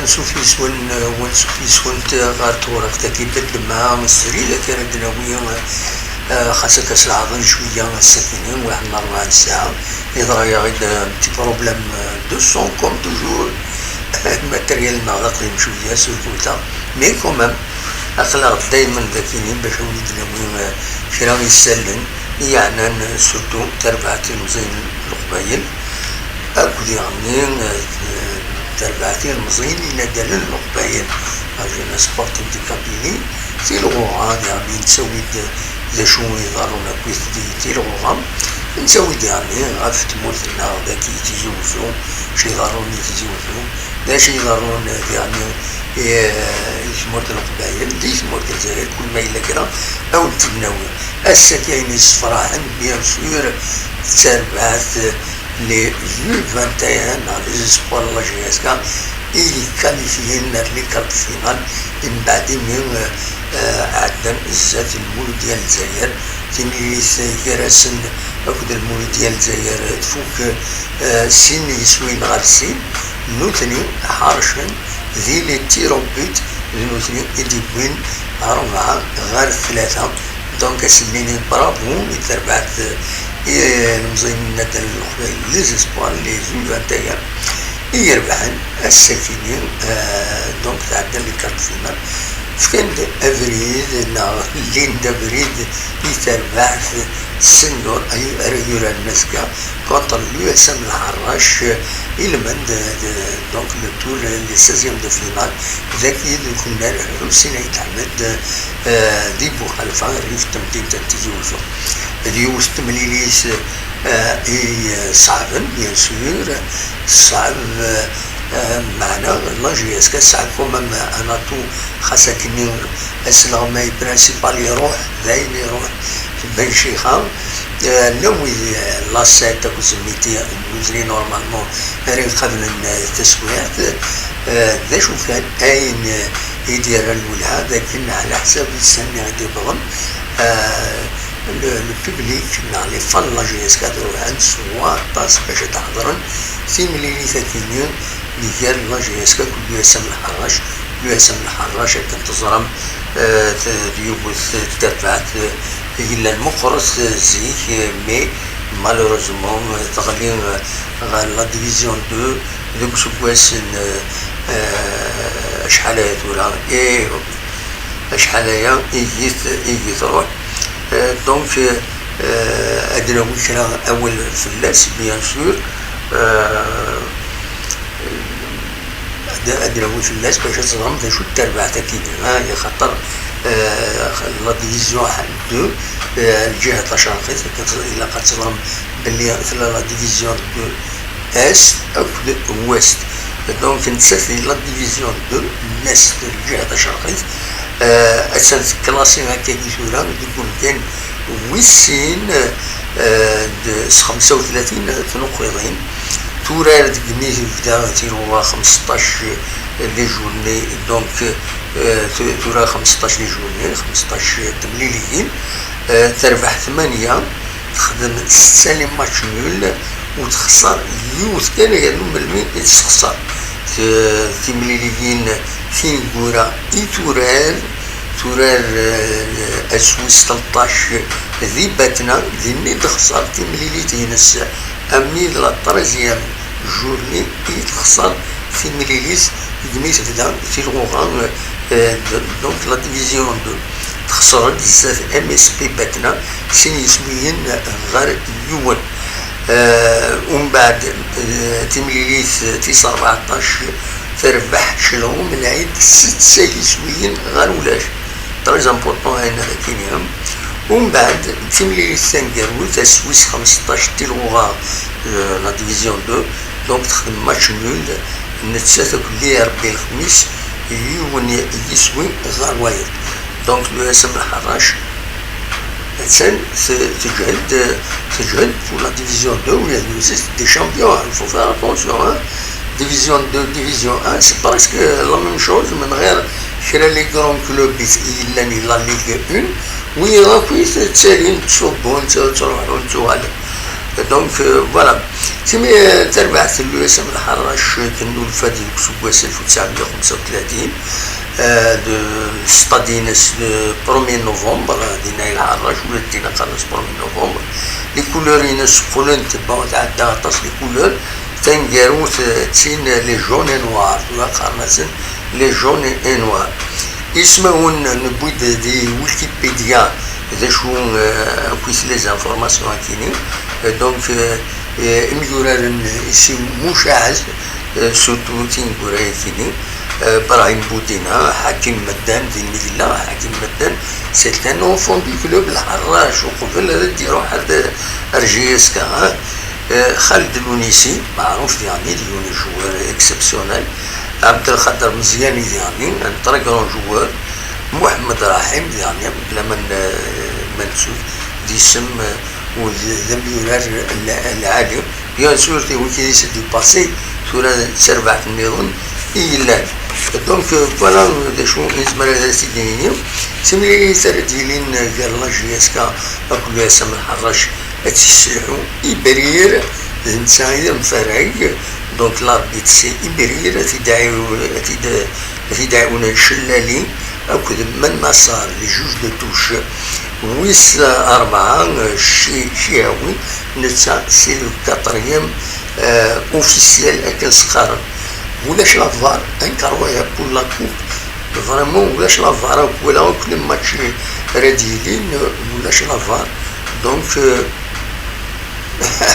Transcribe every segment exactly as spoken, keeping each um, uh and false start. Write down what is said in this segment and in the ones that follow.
Ansuf yes-wen, ansuf yes-went ɣer tewriqt-agi n lǧemɛa, srid akka ara d-nawi, eh, xas akka s leɛḍil cwiya ass-akini, waḥed n rebɛa n ssaɛa, yeḍra-yaɣ-id, eh, un petit problème, eh, de son, comme toujours, matériel-nneɣ d aqdim cwiya, surtout ta, mais quand même, aql-aɣ-d daymen d akini bac ad wen-id-nawi, eh, kra n yisallen i yeɛnan, eh, surtout tarbaɛt n ilemẓiyen n Leqbayel. Akked diɣenni, eh, tarbaɛt ilemẓiyen inaddalen n Leqbayel, la Jeunesse Sportive de Kabylie, tilɣuɣa, diɣenni nettawi-d d acu iḍerrun akkit di tilɣuɣa, nettawi-d diɣenni ɣef tmurt-nneɣ dagi Tizi Wezzu, acu iḍerrun di Tizi Wezzu, d acu iḍerrun diɣenni i, i tmurt n Leqbayel, di tmurt n Lezzayer, kul ma yella kra, ad wen-t-id-nawi. Ass-agi ayen yessefraḥen, bien sûr, d tarbaɛt les U vingt et un, neɣ les espoirs n la J S K, i yekkalifyin ar les quarts de finale, mbeɛd imi, eh, ɛeddan zdat Lmuludya n Lezzayer. Timlilit gar-asen akked Lmuludya n Lezzayer tfuk, eh, sin yiswiyen ɣer sin, nutni ḥercen di les tirs au but, d nutni i d-yewwin rebɛa ɣer tlata. Donc, ad sen-nini bravo i terbaɛt, eh, i, eh, ilemẓiyen n Nadal n Leqbayel, les espoirs, les U vingt et un, i irebḥen ass-akini, eh, donc, tɛeddan les quarts de finale. Fkan-d abrid, neɣ llin-d abrid i terbaɛt Sennur ay ara yuraren azekka contre l'U S M Lḥerrac, eh, ilmend, eh, de, donc, le tour, eh, les seizièmes de finale, dagi d uknar Ḥusin Ayt Ḥmed, eh, di Buxalfa, rrif n temdint n Tizi Wezzu. D yiwet n temlilit, eh, i, eh, ṣeɛben, bien sûr, ṣṣɛeb, eh, eh, meɛna la J S K tesɛa quand même un atout, xas akkenni asleɣmay principal iruḥ, d ayen iruḥ, tban ccixer. Eh, llan wid, eh, la sept akked Zemiti, nutni normalement ara iqablen, eh, taswiɛt. Eh, d acu kan, ayen, eh, i d-yerran lwelha d akken, ɛla ḥsab ussan-nni i d-iwwḍen, eh, le, le public neɣ les fans n la J S K ad ruḥen s waṭas bac ad d-ḥeḍren timlilit-agi-nni gar la J S K akked l'U S M Lḥerrac. L'U S M Lḥerrac, akken teẓram, eh, t-, d yiwet n terbaɛt, eh, yellan meqqret, eh, zik, eh, mais malheureusement, eh, teɣli, eh, ɣer la division deux deg useggas n, eh, eh, acḥal aya tura, eh, acḥal aya i yi-t-, i yi-truḥ. Eh, donc, eh, ad d-nawi kra awal fell-as, bien sûr. Eh, ad, ad d-nawi fell-as bac ad teẓrem d acu d tarbaɛt-agi, ah, axaṭer, eh, la division deux, eh, lǧiha tacerqit, akken ilaq ad teẓrem belli tella la division deux est akked ouest. Donc, nettat di la division deux, l'est, lǧiha tacerqit. Eh, attan teklasi akkagi tura deg umkan wis sin, eh, d s xemsa u tlatin tnuqiḍin. Turar deg mi tebda tilɣa xmesṭac les journées, donc, eh, tu-, tura xmesṭac les journées, xmesṭac temliliyin, eh, terbeḥ tmanya, texdem setta les matchs nuls, u texṣer yiwet kan, yernu melmi i tt-texṣer? T-, timliliyin tineggura i turar, turar, eh, ass wis tleṭṭac di Batna, dinna i d-texṣer timlilit-ines, ami d la treizième journée i texṣer timlilit deg mi tebda tilɣuɣa, eh, d-, donc la division deux. Texṣer-d zdat M S P Batna, sin yiswiyen ɣer yiwen. Eh, umbeɛd, eh, timlilit tis rbeɛṭac, terbeḥ Celɣum Lɛid setta yiswiyen ɣer ulac. Très important ayen ara k-iniɣ. Umbeɛd, timlilit taneggarut, ass wis xmesṭac tilɣuɣa, eh, la division deux, donc texdem match nul, nettat akked l'Irebbi Lexmis, yiwen yiswi ɣer wayeḍ. Donc, l'U S M Lḥerrac, attan t-, teǧhed, teǧhed pour la division deux, ula d nutni des champions, il faut faire attention, hein. Division deux, division un, c'est presque la même chose, من غير kra les grands clubs i yellan di la Ligue un, wiyaḍ akk i ttalin, ttṣubbun, tt-, ttruḥun, ttuɣalen. Donc, euh, voilà. Timi, eh, tarbaɛt n l'U S M Lḥerrac, eh, tennulfa-d deg useggas alef u tesɛemya u xemsa u tlatin, eh, d stade-ines le premier novembre, eh, dinna i Lḥerrac, ula d dinna qqaren-as premier novembre. Les couleurs-ines qqlent, bon, tɛedda aṭas les couleurs, taneggarut, eh, d tin les jaunes et noirs, tura qqaren-asen les jaunes et noirs. Ismawen newwi-d di Wikipedia, d acu, eh, akk-is les informations akini. Eh, donc, eh, eh, imyuraren, eh, si mucaɛet, eh, surtout tineggura-yakini, eh, Brahim Boudina, Hakim Medden, din mi yella, Hakim Medden, c'est un enfant du club Lḥerrac, uqbel ad d-iruḥ ar, ar J S K, hein. Eh, Khaled Lounisi, maɛruf diɣen, d yiwen n joueur exceptionnel. Abdelkader Meziani diɣen, un très grand joueur. Mohamed Rahim diɣen, laman, eh, ma nettu d isem, eh, u d, d amyurar l-, lɛali. Bien sûr, wigi i d-ipaṣi, tura d tarbaɛt nniḍen i yellan. Donc, euh, voilà d acu i nezmer ad as-id-nini. Timlilit ara d-yilin gar la J S K akked l'U S M Lḥerrac, ad tt-yesselḥu Ibrir, d netta i d amfarag. Donc, l'arbitre, c'est Ibrir, ad t-id-, ad t-id-, ad t-id-iɛiwen Cellali akked Mennassar, les juges de touche. Wis rebɛa, Chi-, Chihawi, netta c'est le quatrième, euh, officiel akken s-qqaren. Ulac la var, incroyable pour la coupe. Vraiment, ulac la var akk, wala akk les matchs ara d-yilin, ulac la var. Donc, euh,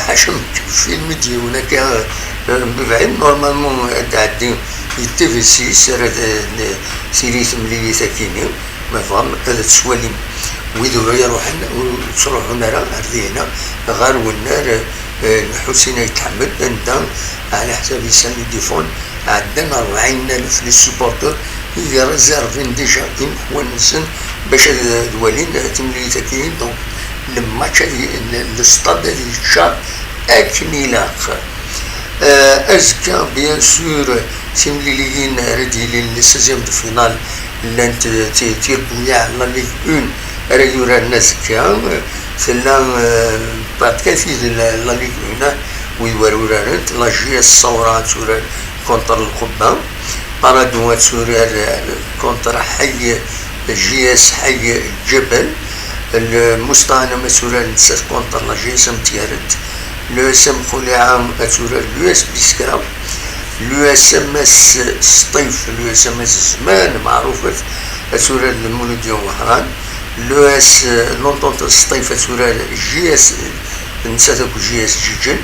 Acu n film i d-yiwen akka, euh, mebɛid, normalement, ad d-ɛeddi di T V six, ara d-, d-, tili temlilit akini, ma tebɣam ad tt-twalim. Wid ur iruḥen, ur ttruḥun ara ar dihna, ɣer wennar, euh, n Ḥusin Ayt Ḥmed, anda, ɛla ḥsab-is, Sami Difon, ɛeddan rebɛin alef les supporters i réservin déjà imeḥwan-nsen bac ad, ad walin timlilit-agi. Donc, le match ad y-, le, le stade ad yeččar akken ilaq. Euh, azekka, bien sûr, timliliyin ara d-yilin, les seizièmes de finale, llant, euh, ti-, tirbuyaɛ n la Ligue un ara yuraren azekka. Tella, euh, beɛd kan tid n la, la Ligue un, wid war urarent, la J S Saoura ad turar contre Lqubba. Paradou ad turar, euh, contre Ḥay, J S Ḥay Ǧebel. Lmustaɛnam ad turar nettat contre la J S M Tiaret. L'U S M Xuliɛa ad turar l'U S Biskra. L'U S M S Sṭif, l'U S M S Zman, meɛrufet, ad turar d Muludya Wehran. L'U S, l'Entente Sṭif ad turar J S, nettat akked J S Ǧiǧen.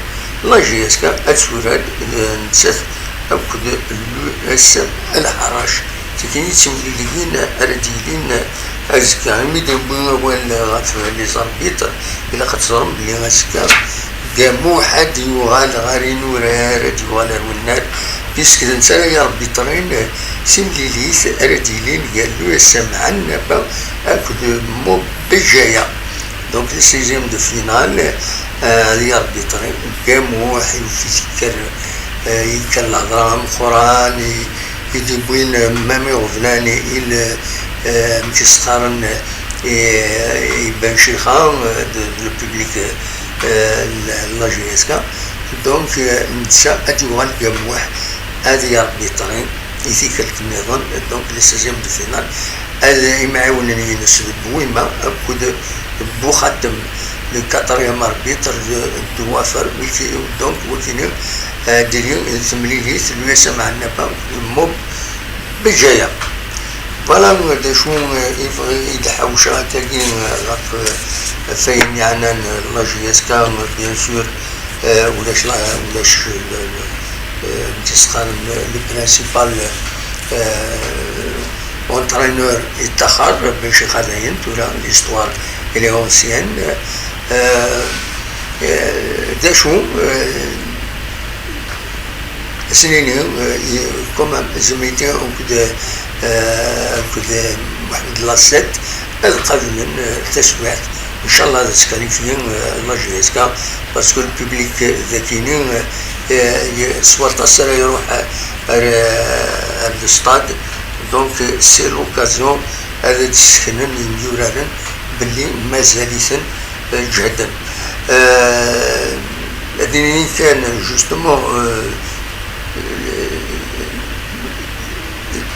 La J S K ad turar, eh, nettat akked l'U S M Lḥerrac. Tikini d timliliyin ara d-yilin azekka. Imi d-newwi awal ɣef les arbitres, ilaq ad teẓrem belli azekka Gamuḥ ad d-yuɣal ɣer inurar, ad d-yuɣal ar wennar, puisque d netta ara yarbitrin timlilit ara d-yilin gar l'U S M Ɛennaba akked Mob Bejaya. Donc, les seizièmes de finale, euh, ad yarbitri Gamuḥ, i ufit yekker, euh, yekker lehḍra ameqqran, i, i d-iwwin, euh, même iɣeblan i, i l-, euh, amek i s-qqaren, i, i Ben Chixa, euh, de, de le public, euh, n la J S K. Donc, euh, netta ad yuɣal Gamuḥ ad yarbitri i tikkelt nniḍen, donc les seizièmes de finale, ad imɛiwnen-ines d Bouima akked Bouxatem, le quatrième arbitre de, de Wafer, wiki-, donc, wikini, euh, diri temlilit l'U S M Ɛennaba d Mob Bejaya. Voilà d acu, euh, i bɣi i d-ḥawceɣ akkagi, euh, ɣef, euh, ɣef wayen yeɛnan, euh, la J S K, euh, bien sûr, euh, ulac la, ulac, euh, le, le, euh, amek i s-qqaren, le, le principal, euh, entraîneur yettaxer, Ben Chixa dayen, tura l'histoire elle est ancienne. Euh, euh, d acu, euh, Ass-nni, euh, i-, quand même, Zumiti akked, euh, akked, euh, Mohamed Lasset ad qablen, euh, taswiɛt. Ncallah ad ttkalifiyen, euh, la J S K, parce que le public, euh, dagini, euh, euh, y-, s waṭas ara iruḥ ar, ar, ar le stade. Donc, euh, c'est l'occasion ad d-sseknen yimyuraren belli mazal-iten, euh, ǧehden. Euh, Ad nini kan, justement, euh,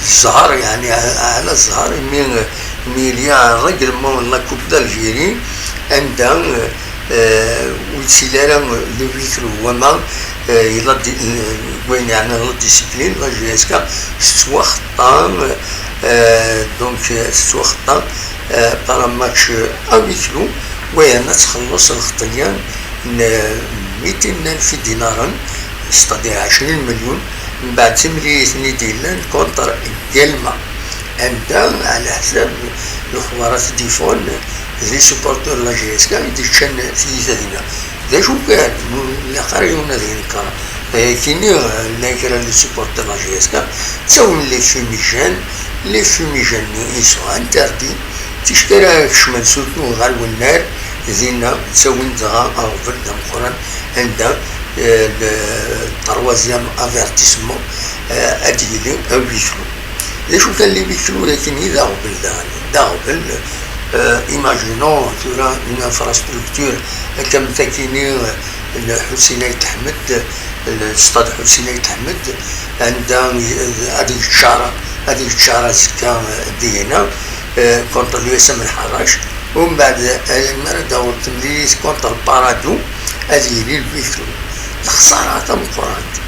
zzher, yeɛni, ɛla zzher, imi, imi il y a un règlement n la Coupe d'Algérie, anda, euh, ur yettili ara le huis clos, wama, euh, la di-, euh, wayen yeɛnan la discipline, la J S K tettwaxeṭṭa, euh, donc, euh, tettwaxeṭṭa, euh, par un match à huis clos, wayen ad txelleṣ lxeṭṭa n mitin alef idinaren, c'est-à-dire ɛecrin melyun, mbeɛd timlilit-nni d-yellan contre Guelma, anda, ɛla ḥsab lexbarat d-yeffɣen, d les supporters n la J S K i d-yeččan tiyita dinna. D acu kan, ur ilaq ara yiwen ad yenker. Ayakini, llan kra n les supporters n la J S K, ttawin les fumigènes, les fumigènes-nni, ils sont interdits, ticki ara kecmen surtout ɣer wennar, dinna ttawin dɣa aɣbel d ameqqran, anda, euh, le troisième avertissement, euh, ad yili à huis clos. D acu kan les huis clos-agi-nni d aɣbel daɣen, d aɣbel, euh, imaginons tura une infrastructure akka am takini, euh, n Ḥusin Ayt Ḥmed, le stade Ḥusin Ayt Ḥmed, anda ad yeččar, ad yeččar azekka, euh, dihina, euh, contre l'U S M Lḥerrac, umbeɛd, euh, mi ara d-taweḍ temlilit contre Paradou, ad yili le huis clos. Lexsara tameqqrant,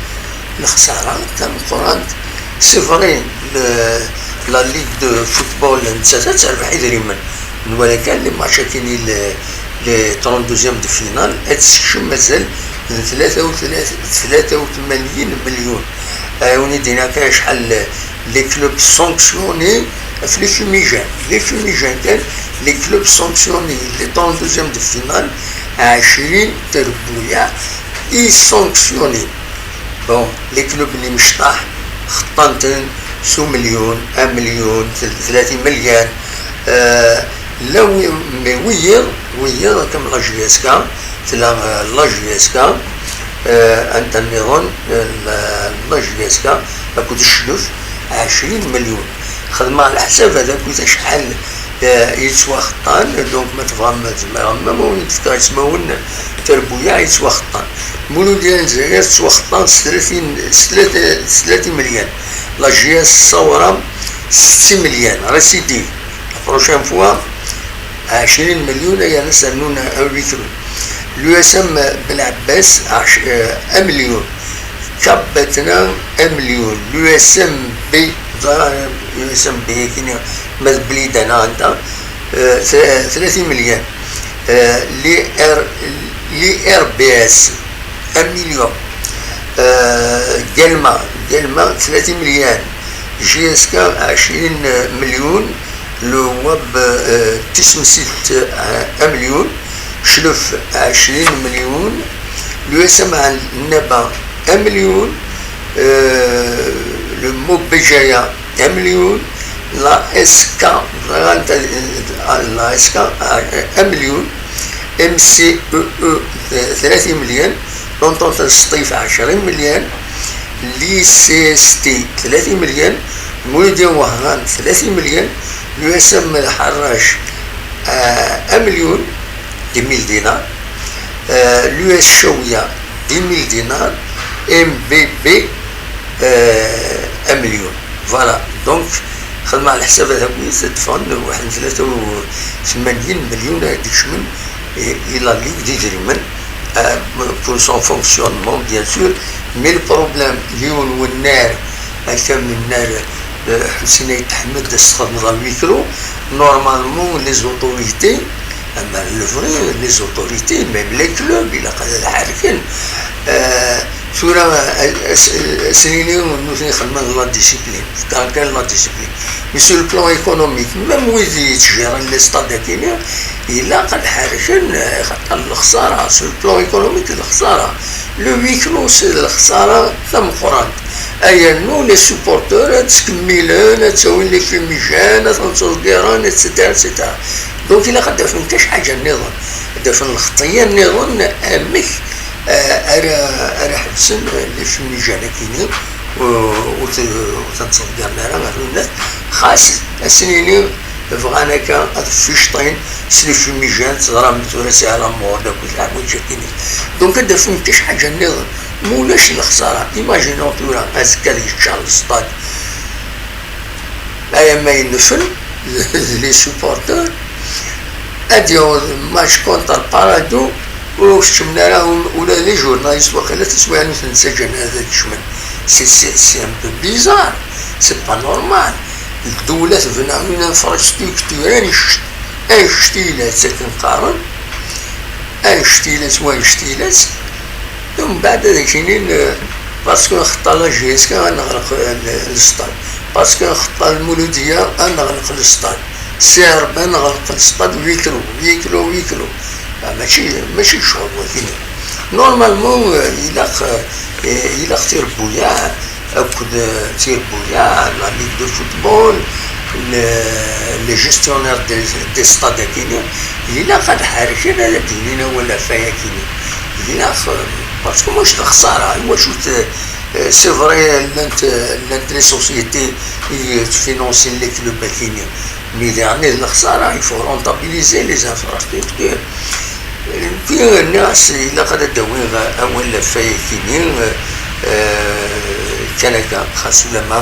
lexsara tameqqrant. C'est vrai, le, la Ligue de football nettat ad terbeḥ idrimen, nwala kan les matchs-agi-nni, les, les trente-deuxièmes de finale, ad tekcem mazal d tlata u tlatin, tlata u tmanyin melyun. Ad wen-id-iniɣ kan acḥal les clubs sanctionnés ɣef les fumigènes. Les fumigènes kan, les clubs sanctionnés, les trente-deuxièmes de finale, ɛecrin terbuyaɛ i sanctionnés. Bon, les clubs-nni imecṭaḥ, xeṭṭan-ten s umelyun, amelyun, tel-, tlatin melyan. Euh, la wi-, mais wiyiḍ, wiyiḍ, comme la J S K, tella, euh, la J S K, euh, anta nniḍen, euh, la, la J S K, akked Cclef, ɛecrin melyun. Xedmeɣ leḥsab ad akked acḥal, euh, yettwaxeṭṭan, donc ma tebɣam zemreɣ ma wen-d-fkeɣ ismawen terbuyaɛ yettwaxeṭṭan. Muludya n Lezzayer tettwaxeṭṭan s tlatin, s tlata, s tlatin melyan. La J S Sawra s settin melyan. Récidive. La prochaine fois, ɛecrin melyun, ay ara s-rnun à huis clos. L'U S M Belɛebbas, ɛec-, euh, un million. Kabatna, un million. L'U S M B, ẓriɣ, l'U S M B, kini, ma d Blida neɣ anda, euh, tla-, tlatin melyan. Euh, l'I R, l'I R B S, un million. Euh, Guelma, Guelma, tlatin melyan. J S K, ɛecrin melyun. Le Wab, euh, Tisemsilt, euh, un million. Cclef, ɛecrin melyun. L'U S M Ɛennaba, un million. Euh, le Mobejaya, un million. La S K, la S K, euh, un million. M C E E, euh, tlatin melyan. L'Entente Sṭif, ɛecrin melyan. L'I C S T, tlatin melyan. Muludya Wehran, tlatin melyan. L'U S M Lḥerrac, euh, un million, dix mille dinars. Euh, l'U S Cawya, dix mille dinars. M B B, euh, un million. Voilà. Donc, xedmeɣ leḥsab ad akk-, ad d-ffɣen waḥed n tlata u tmanyin melyun ara d-ikecmen i, i la Ligue d idrimen, euh, pour son fonctionnement, bien sûr. Mais le problème, yiwen wennar, akka am yennar, euh, Ḥusin Ayt Ḥmed, ad s-txedmeḍ à huis clos, normalement, les autorités, ama le vrai, les autorités, même les clubs, ilaq ad ḥerken. Euh, tura, euh, as-, as-nini nutni xedmen la discipline, fkan kan la discipline. Mais sur le plan économique, même wid yettjiren les stades akini, ilaq ad ḥerken, euh, xaṭer lexsara, sur le plan économique, lexsara. Le huis clos, c'est lexsara tameqqrant. Ay rnu les supporters ad ttkemmilen, ad ttawin les fumigènes, ad ten-ttḍeggiren, et cetera, et cetera. Donc, ilaq ad d-afen kan ḥaǧa nniḍen, ad d-afen lxeṭṭiya nniḍen, amek, euh, ara, ara ḥebsen les fumigènes akini, ur, ur t-, ur ten-ttḍeggiren ara, rnun-at. Xas, ad sen-nini, Bɣan akka ad fficṭin s les fumigènes, teẓram tura sɛiɣ la mode akked leḥwayeǧ-agi. Donc ad d-afem kan ḥaǧa nniḍen, ma ulac lexsara. Imaginons tura azekka ad yeččar le stade, ay ama yenfen d les supporters, ad yaweḍ match contre Paradou, ur keččmen ara ula d les journalistes, waqila taswiɛt-nni tensa ǧǧan ad kecmen. C'est, c'est, c'est un peu bizarre, c'est pas normal. Ddula tebna une infrastructure annect-, annect-ilat akken qqaren, annect-ilat wanect-ilat, umbeɛd ad ak-inin, euh, parce que nxeṭṭa la J S K ad neɣleq, euh, le stade, parce que nxeṭṭa Lmuludiya ad neɣleq le stade, C R B ad neɣleq le stade, huis clos, huis clos, huis clos. Ah, mačči, mačči d ccɣel wagini. Normalement, euh, ilaq, euh, ilaq tirebbuyaɛ akked, euh, tirebbuyaɛ, la Ligue de football, le, les gestionnaires des, des stades akini, ilaq ad ḥerken, ad d-inin awal ɣef wayakini. Ilaq, euh, parce que mačči d lexsara, iwacu t-, euh, c'est vrai, llant, llant les sociétés i yettfinansin les clubs akini. Mais daɣen d lexsara, il faut rentabiliser les infrastructures. Puis, nniɣ-as, ilaq ad d-awiɣ awal ɣef wayakini, euh, kan akka, xas ulamma,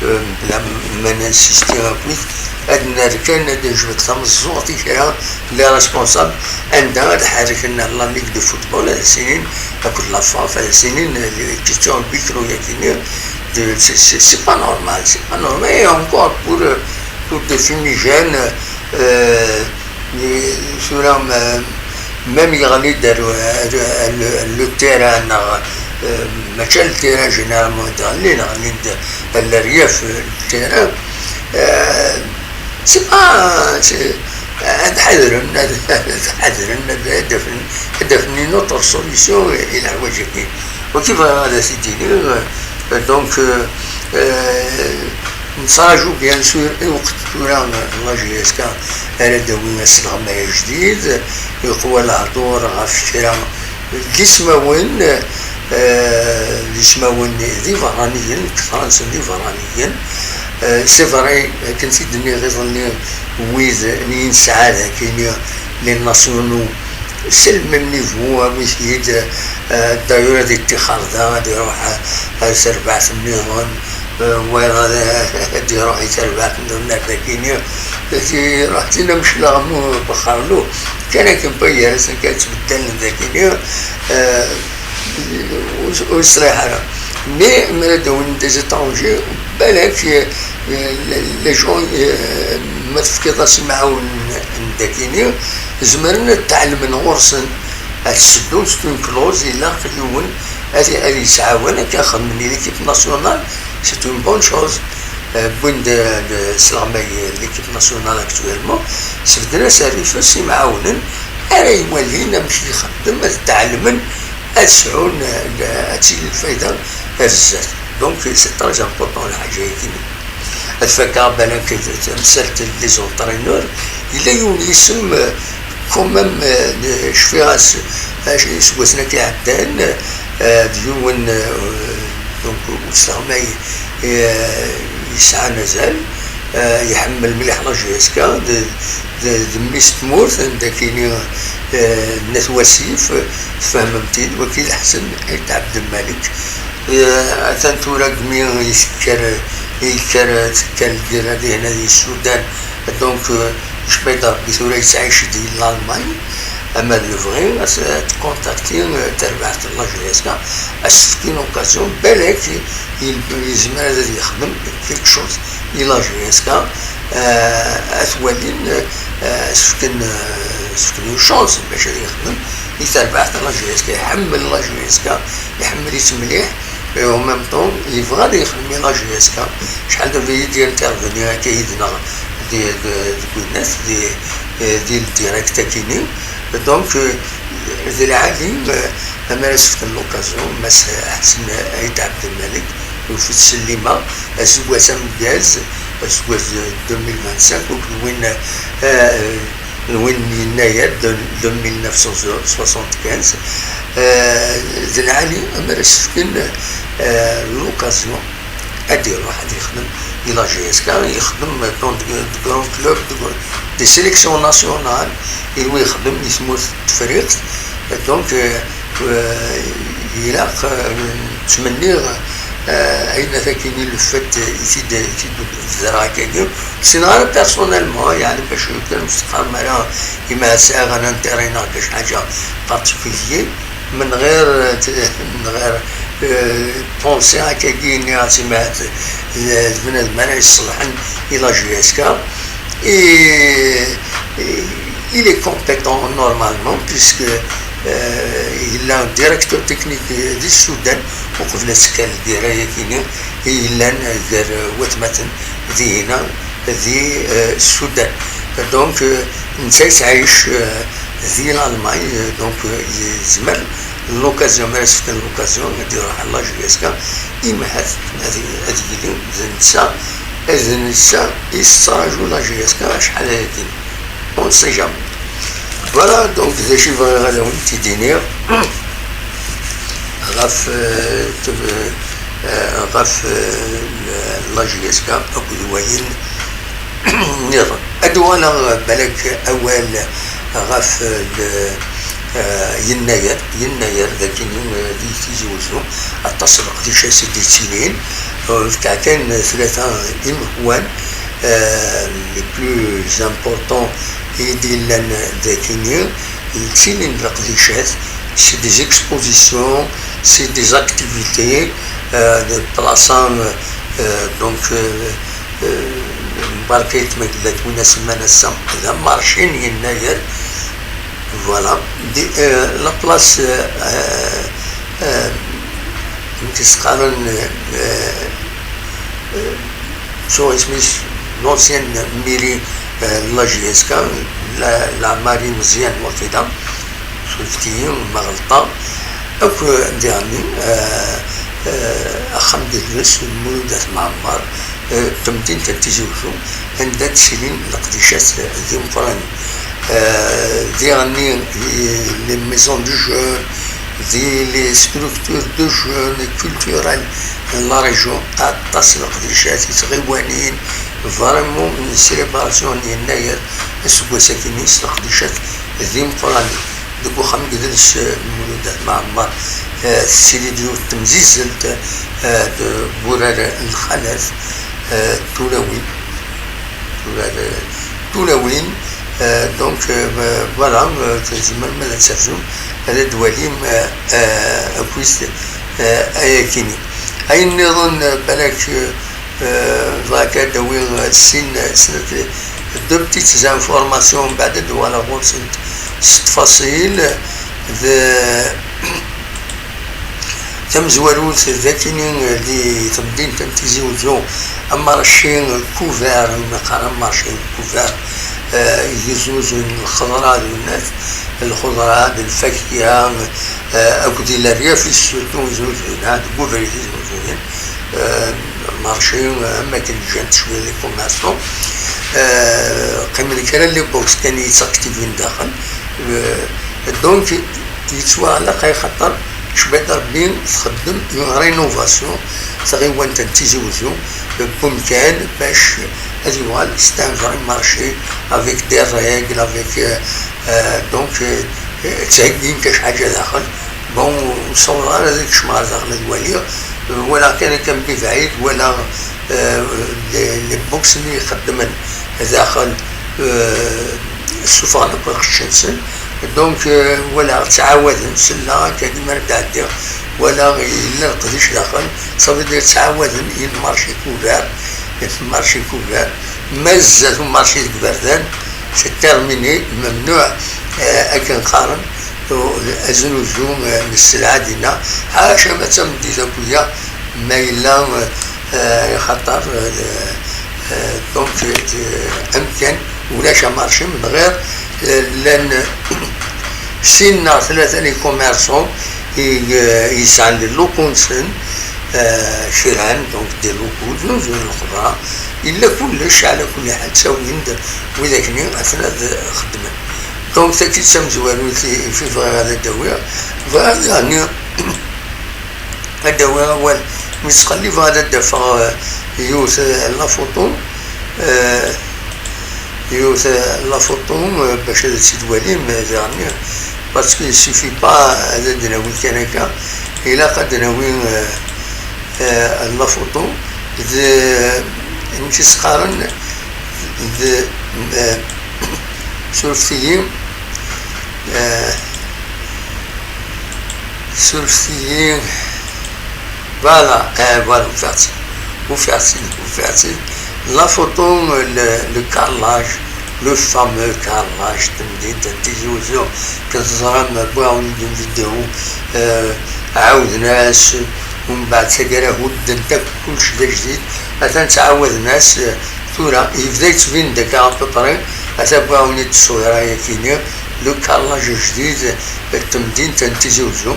euh, mebla ma ninsisti akkit, ad nerr kan, ad nejbed tameẓẓuɣt i kra n les responsables, anda ad ḥerken la Ligue de football, ad as-inin, akked la FAF, ad as-inin, euh, les questions huis clos-yakini, de, c'est, c'est, c'est pas normal, c'est pas normal. Et encore, pour, euh, pour des fumigènes, euh, tura, ma-, même yeɣli-d ar, ar, ar le, ar le terrain, neɣ, euh, mačči ar le terrain, généralement, yeɣli, neɣ yeɣli-d ar le relief, euh, le terrain, euh, c'est pas, c'est, ad ḥadren, ad, ad ḥadren, ad, ad afen, ad afen une autre solution i, i leḥwayeǧ-agi. Wagi bɣiɣ ad as-id-iniɣ, euh, donc, euh, euh, nettraǧu bien sûr i lweqt tura, euh, la J S K ara d-tawi asleɣmay ajdid, yeqwa lehdur ɣef kra n yismawen, euh, d ismawen d iberraniyen, kefran-sen d iberraniyen. Euh, c'est vrai, akken t-id-nniɣ iḍelli, wid n yinesɛa dagi, les nationaux, c'est le même niveau, awi-t-id, euh, d'ailleurs ad iṭṭixer da, ad iruḥ, euh, ar terbaɛt nniḍen, euh, wayeḍ ad, ad iruḥ i terbaɛt nniḍen ar dagini, ad iruḥ tin ameclaɣ mu bexxerlu, kan akken pa gar-asen kan ttbeddalen dagini, euh, ur, ur sriḥ ara. Mais mi ara d-awin des étrangers, balak, euh, les gens, euh, ma tefkiḍ-as imɛawnen n dagini, zemren ad tɛelmen ɣur-sen, ad teddun s une clause, ilaq yiwen ad, ad yesɛawan akken xedmen i l'équipe nationale, c'est une bonne chose. Euh, wwin-d, euh, sleɣmay l'équipe nationale actuellement, sbedden-as rrif-s imɛawnen ara iwalin amek ixeddem, ad tɛelmen, ad sɛun, euh, ad tili lfayda ar zdat. Donc, c'est très important lḥaǧa-agi. Ad fakkeɣ balak tamsalt n les entraîneurs. Yella yiwen yisem, euh, quand même, euh, cfiɣ-as, euh, iseggasen-agi iɛeddan, euh, d yiwen, euh, donc, usleɣmay, euh, yesɛan azal, euh, iḥemmel mliḥ la J S K, d, d, d mmi-s n tmurt, n dagini, euh, n At Wasif, tfehmem-t-id, wagi d Ḥsen Ayt Ɛebdelmalek. Eh, atan tura deg mi yekker, yekker, tekker lgirra dihin di Sudan. Donc, euh, icebba-d Rebbi tura yettɛic di Lalman, ama d lebɣi, ad t-, ad tkontakti, euh, terbaɛt n la J S K, ad s-tefk une occasion, balak il-, yezmer ad yexdem quelque chose i la J S K, euh, ad t-walin, euh, ad s-fken, euh, ad s-fken une chance bac ad yexdem i terbaɛt n la J S K, iḥemmel la J S K, iḥemmel-itt mliḥ, et en même temps, yebɣa ad yexdem i la J S K. Acḥal d abrid i d-intervenir akka yid-neɣ di, di, deg winat, di, di le direct akini. Donc, euh, d lɛali, euh, amer as-fken l'occasion, Mass Ḥsen Ayt Ɛebdelmalek, yufa-t s llima, aseggas ameggaz, aseggas deux mille vingt-cinq, akked win, euh, n win n yennayer de, de mille neuf cent soixante-quinze, euh, d lɛali amer as-fken, euh, l'occasion ad iruḥ ad yexdem di la J S K, yexdem dans de grands clubs, de, des sélections nationales, i wi yexdem i tmurt n Tefriqt. Donc, euh, euh, ilaq, euh, ttmenniɣ, euh, ayen akkin i le fait i t-id-, i t-id-, zerɛeɣ akkagi. Ur ssineɣ ara personnellement, yeɛni bac kan ur s-teqqarem ara imi sɛiɣ un intérêt neɣ kra ḥaǧa particulier. من غير، من غير، آه، بونسي هكاكي، ني عاصمات، آه، بنادم أنا يصلحن إلى جي اس كا. Et, et il est compétent normalement, puisque, euh, il a un directeur technique du Soudan, وقبل سكان الديرة ياكيني، يلان غير واتماتن ذي هنا، ذي، آه، السودان. Donc, آه، نتا يتعايش، آه، ذي l'Allemagne، آه، donc، آه، يزمر l'occasion، ما يسكن l'occasion، يدير واحد la J S K، يمهد هذه، هذه اللي نسا، هذه نسا يستراجو la J S K شحال هذه. On sait jamais. Voilà, donc, ذا شي بغيغ هذا وين تيديني. غف، آه، تب-، آه، غف، آه، la J S K أكو دواين نظام. أدوانا بالك أول غف ال-، آه، يناير، يناير ذاكين، آه، دي تيزي وزو، التصل قديش سيدي تسينين، آه، كان ثلاثة إمهوان، آه، les plus importants يدي لنا ذاكيني، يتسينين لقديشات، c'est des expositions, c'est des activités, آه، de بلاصة، آه، donc، آه، آه، مباركة ما قلت وين سمانا السام، هذا مارشين يناير. Voilà. دي، آه، la place، آه، آه، آه، من تسقارن، آه، آه، شو اسميس، l'ancienne mairie، آه، la J S K، لا، la mairie مزيان وكذا. شفتي ما غلطة. أكو ديرني، آه، آه، أخم ديالس، المولودات معمر، آه، تمدينة تيزي وزو، عندها تسيلين لقديشات ذي مقران. آه، ديرني، آه، les maisons de jeunes، ذي les structures de jeunes culturelles، la région، أطاس لقديشات، تغيوانين، vraiment، une célébration، يناير، السكواساكيني، لقديشات ذي مقران. Deg uxxam n yidles, eh, n Mulud At Mɛemmer, eh, tessili-d yiwet temzizzelt, eh, d wurar n lxalat, eh, tulawin. Wurar, eh, tulawin, eh, donc, eh, voilà, eh, tzemrem ad terzum, ad d-twalim, eh, eh, akkit, eh, ayakini. Ayen nniḍen, eh, balak, eh, Eh, bɣiɣ ad d-awiɣ, eh, sin, eh, snat, eh, deux petites informations, mbeɛd ad d-uɣaleɣ ɣur-sent s ttfaṣil. D tamezwarut d akini, eh, di temdint n Tizi Wezzu, amarci couvert, neqqar amarci couvert, eh, yeznuzuyen lxeḍra d winnat, lxeḍra d lfakya, eh, akked ileryafen surtout znuzuyen, ah, deg ubrid i znuzuyen. Eh, marché, eh, am akken ǧǧan-t cwiya les commerçants. Eh, qqimen kra n les box kan yettaktivin daxel. Eh, donc, yettwaɛelleq axaṭer Cbada Rebbi txeddem une rénovation tɣiwant n Tizi Wezzu, eh, n wemkan bac ad yuɣal c'est un vrai marché avec des règles, avec, eh, eh, donc, eh, eh, ttheggin kra ḥaǧa daxel. Bon, ur ssawḍeɣ ara ad kecmeɣ ɣer daxel ad waliɣ. Walaɣ kan akka mebɛid, walaɣ, eh, les, les box-nni ixeddmen daxel, eh, ssufɣen akk lqecc-nsen. Donc, eh, walaɣ ttɛawaden, selleɣ akka dima ara d-ɛeddiɣ, walaɣ yella leqdic daxel. Ça veut dire ttɛawaden, il marché couvert, marché couvert. Ma zdat umarci deg iberdan, c'est terminé, memnuɛ, eh, akken qqaren, u-, aznuzu, eh, n sselɛa dinna, ḥaca ma d tameddit akk-ya, ma yella, eh, xaṭer, eh, eh, donc, eh, amkan, ulac amarci, min ɣir, eh, llan sin neɣ tlata les commerçants i, eh, yesɛan les locaux-nsen, eh, kran, donc, des locaux, znuzuyen lxeḍra, yella kullec, ɛla kulli ḥal, ttawin-d widak-nni aten ad xeddmen. Donc, tagi d tamezwarut i, i bɣiɣ ad d-awiɣ. Bɣiɣ ad, yeɛni, ad d-awiɣ awal, mi ttqellibeɣ ad d-afeɣ, eh, yiwet, eh, la photo, eh, yiwet, eh, la photo, eh, bac ad tt-id-twalim, eh, diɣenni, parce que il suffit pas ad d-nawi kan akka, ilaq ad d-nawi, eh, eh, la photo d, amek i s-qqaren, d, eh, surfet-iyi, eh, surfet-iyi, voilà, eh, voilà, ufiɣ-tt-id, ufiɣ-tt-id, ufiɣ-tt-id, la photo, le, le carrelage, le fameux carrelage, tamdint n Tizi Uzzu, kan teẓram, wwiɣ-awen-d une vidéo, eh, ɛawden-as, umbeɛd taggara hudden-t akk, kullec d ajdid, atan ttɛawaden-as, eh, tura, yebda yettbin-d akka à peu près, ata wwiɣ-awen-id ttṣwira-yagi-nni, le carrelage ajdid, eh, n temdint n Tizi Uzzu,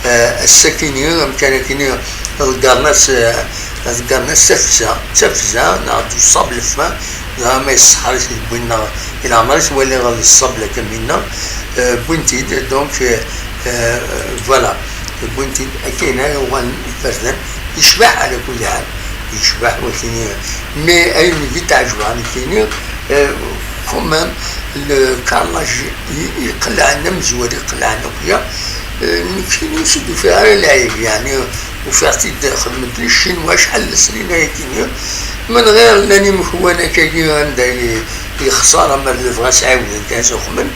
eh, ass-agi-nni, amkan-agi-nni, ḍeggren-as, eh, ḍeggren-as tafza, d tafza, neɣ du sable fin, dɣa ma yesseḥr-it, yewwi-nneɣ, i leɛmer i t-waliɣ d sable akka minna, eh, wwin-t-id, donc, eh, eh, voilà, wwin-t-id, akken ara uɣalen iberdan, yecbeḥ ɛla kulli ḥal, yecbeḥ wakini, mais ayen i yi-d-ɛejbeɣ nekkini, eh, quand même, le carrelage i-, iqelɛen amezwar, iqelɛen akya, eh, nekkini ur s-d-ufiɣ ara lɛib, yeɛni ufiɣ-t-id xedmen-t les Chinois acḥal n lesnin ayakini, min ɣir llan imekwan akkagi anda i, yexṣer, amer d bɣa s-ɛiwden kan s-uxmen.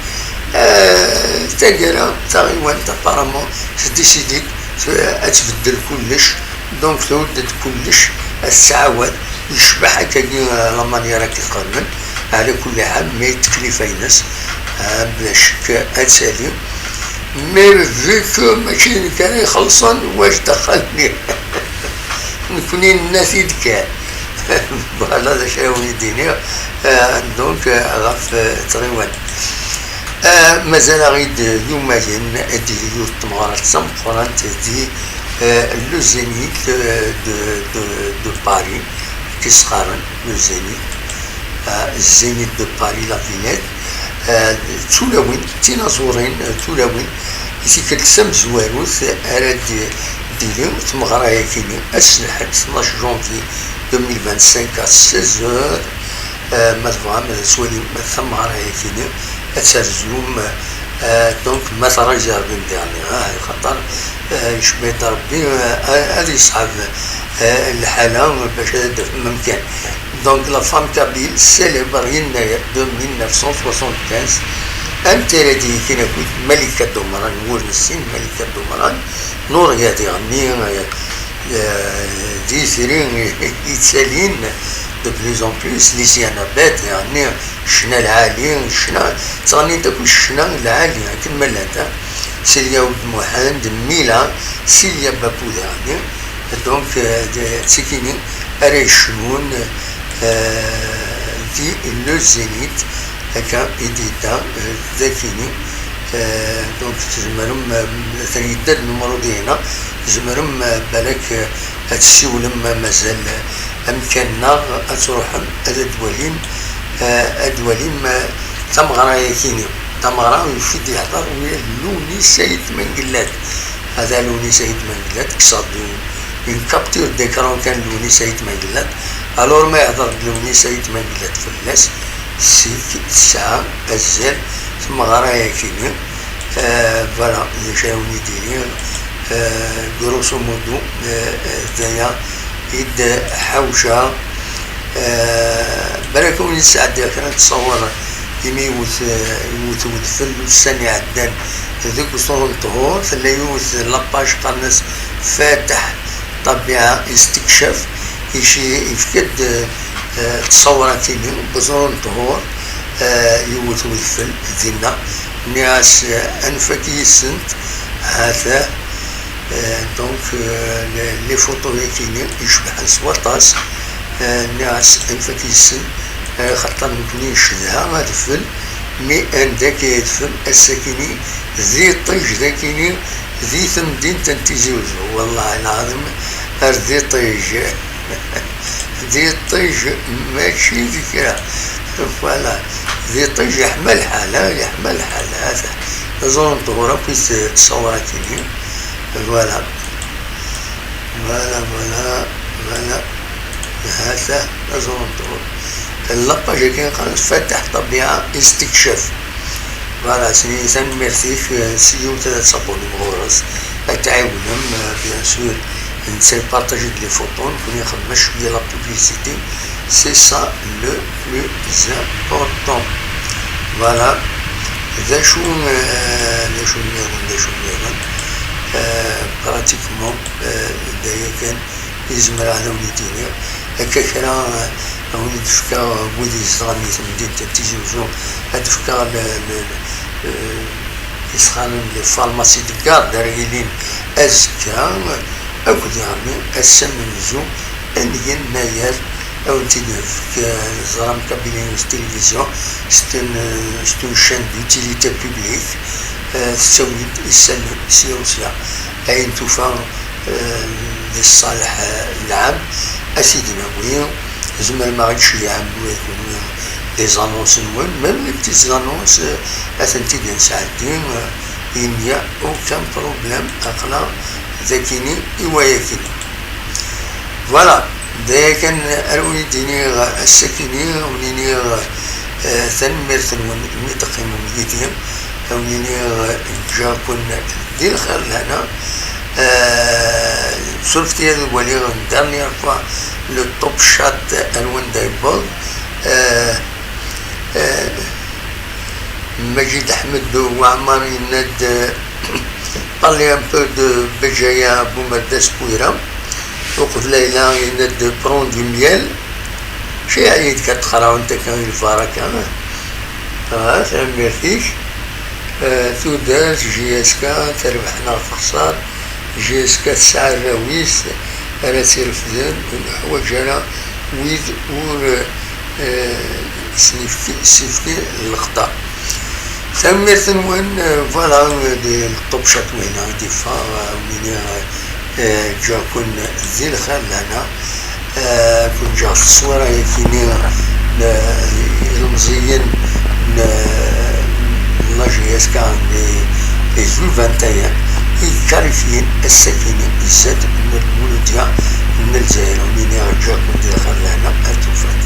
Eh, taggara, taɣiwant, apparemment, tdécide-d, eh, ad tbeddel kullec, donc tewwed-d kullec, ad tettɛawad, yecbeḥ akkagi, eh, la manière akka i t-xedmen, ɛla kulli ḥal, mais tklifa-ines, eh, bla ccek ad tali. Mais vu que mačči d nekk ara ixellṣen, wac daxel-nni? Nekni nenna-t-id kan. Voilà d acu ara wen-id-iniɣ. Eh, donc, eh, ɣef, eh, tɣiwant. Eh, mazal-aɣ-id yumayen ad d-tili yiwet n tmeɣra d tameqqrant di, eh, le Zénith, eh, de, de, de Paris, i s-qqaren le Zénith, eh, Zénith de Paris, la Villette. Eh, d tulawin, d tinaẓurin, eh, tulawin, i tikkelt tamezwarut ara d-, d-tili tmeɣra-yagi-nni, ass n lḥedd, tnac janvier deux mille vingt-cinq à seize heures, eh, ma tebɣam ad twalim tameɣra-yagi-nni, ad terzum, eh, donc ma tṛazirbim diɣenni, ah, xaṭer, eh, yecba-d Ṛebbi, eh, ad yesɛeb, eh, lḥala bac ad d-tafem amkan. Donc, la femme kabyle célèbre yennayer de mille neuf cent soixante-quinze, am tira d-yekkin akked Malika Dumran, wur nessin Malika Dumran, Nuria diɣenni, eh, eh, d itri yettalin de plus en plus, Lisiana Bed, diɣenni ccna lɛali, ccna, ttɣennint akk ccna lɛali, akken ma llant, ah. Silya Oud Muḥend, Mila, Silya Bapu diɣenni, donc, eh, d, d tikini ara yecnun, eh, di le Zénith, akka i d-yedda, eh, d akini. Eh, donc, tzemrem, eh, atan yedda-d numru dihin, tzemrem, eh, balak, eh, ad tessiwlem, eh, mazal, eh, amkan-nneɣ, ad truḥem, ad d-walim, eh, ad d-walim, eh, tameɣra-yagi-nni. Tameɣra yif-it yehder Lewnis Ayt Mengellat. Hada Lewnis Ayt Mengellat, kkseɣ-d une capture d'écran kan Lewnis Ayt Mengellat. Alors ma yehder-d Lewnis Ayt Mengellat fell-as, sik tesɛa azal tmeɣra-yagi-nni. Euh, voilà, d acu ara wen-id-iniɣ, euh, grosso modo, euh, euh, d aya i d-ḥawceɣ. Euh, balak ur nesɛeddi kra n ttṣawar imi iwet, euh, iwet wedfel ussan iɛeddan deg uẓru n ṭhur, tella yiwet lapaj qqaren-as Fatah Ṭabiɛa Istekcaf, ici-, yefka-d, euh, ttṣawrat-inu deg uẓru n ṭhur, euh, yiwet wedfel dinna. Nniɣ-as, euh, anef ad k-yissent, ha-t-a. Euh, donc, euh, les, les photos-yagi-nni icebḥen s waṭas. Euh, nniɣ-as, anef ad k-yissin, euh, xaṭer nekkni ncedha adfel, mi anda akka adfel, ass-agi-nni, d iṭij dagi-nni, di temdint n Tizi Uzzu. Wellah lɛaḍim, ar d iṭij. D iṭij, mačči d kra. Voilà. D iṭij yeḥma lḥal, ha, yeḥma lḥal, ha-t-a. Ẓur n ṭhur akk i tt-, ttṣawrat-agi. Voilà. Voilà, voilà. هذا لازم نطول. La page كي قال فتح طبيعة استكشاف. Voilà, c'est tanemmirt-ik, euh, si vous voulez s'abonner ɣur-s, ad tɛiwnem, euh, bien sûr, نسى partager les photos, نكون يخدم شوية la publicité. C'est ça le plus important. Voilà. D acu, euh, d acu nniḍen, d acu nniḍen. Euh, pratiquement, euh, d aya kan i zemreɣ ad awen-d-iniɣ. Akka kra, ad awen-d-fkeɣ wid izedɣen di temdint n Tizi Uzzu, ad d-fkeɣ le, le, le, euh, isɣanen, les pharmacies de garde ara yilin azekka, akked yeɣmi ass amenzu, ad neg yennayer, ad awen-t-id-nefk, euh, teẓram Kabylie News Télévision, c'est une, c'est une chaîne d'utilité publique, euh, tettawi-d isallen sya u sya, ayen tufa, euh, di ṣṣaleḥ, euh, lɛam, ad t-id-nawi. Tzemrem ad aɣ-d-tceyyɛem, ma kunwi, les annonces-nwen, même les petites annonces, euh, ad tent-id-nesɛeddi, euh, il n'y a aucun problème, aql-aɣ d akini i wayakini. Voilà, d aya kan ara wen-d-iniɣ ass-akini, ad wen-iniɣ, euh, tanemmirt-nwen imi d-teqqimem yid-i, ad wen-iniɣ, euh, ǧǧiɣ-ken di lxir lehna. Euh, surfet-iyi ad waliɣ une dernière fois le top chat ar wanda yewweḍ. Euh, euh, Majid Ḥmed Waɛmer yenna-d, euh, parler un peu de Bejaya Bumerdas Kouira. Uqbel ayla yenna-d prends du miel. Mačči ɛyid kan txeṛɛunt akka i lbaraka. Ah, tanemmirt-ik. Eh, tudert, J S K, terbeḥ neɣ texṣer, J S K tesɛa arraw-is ara tt-irefden, ur neḥwaǧ ara wid ur, eh, sen-yefki, s-yefki leqder. Tanemmirt-nwen, eh, voilà, d, d ṭṭubcat wihna i d-yeffeɣ, eh, win i, eh, ǧǧiɣ-ken di lxir lehna. Eh, ken-ǧǧeɣ s tteswira-yakini n, n ilemẓiyen n, n la J S K, les, les U vingt et un, i yekkalifyin ass-akini zdat n lmuludya n Lezzayer. Win i ɣ-ǧǧiɣ-ken di lxir lehna, ar tufat.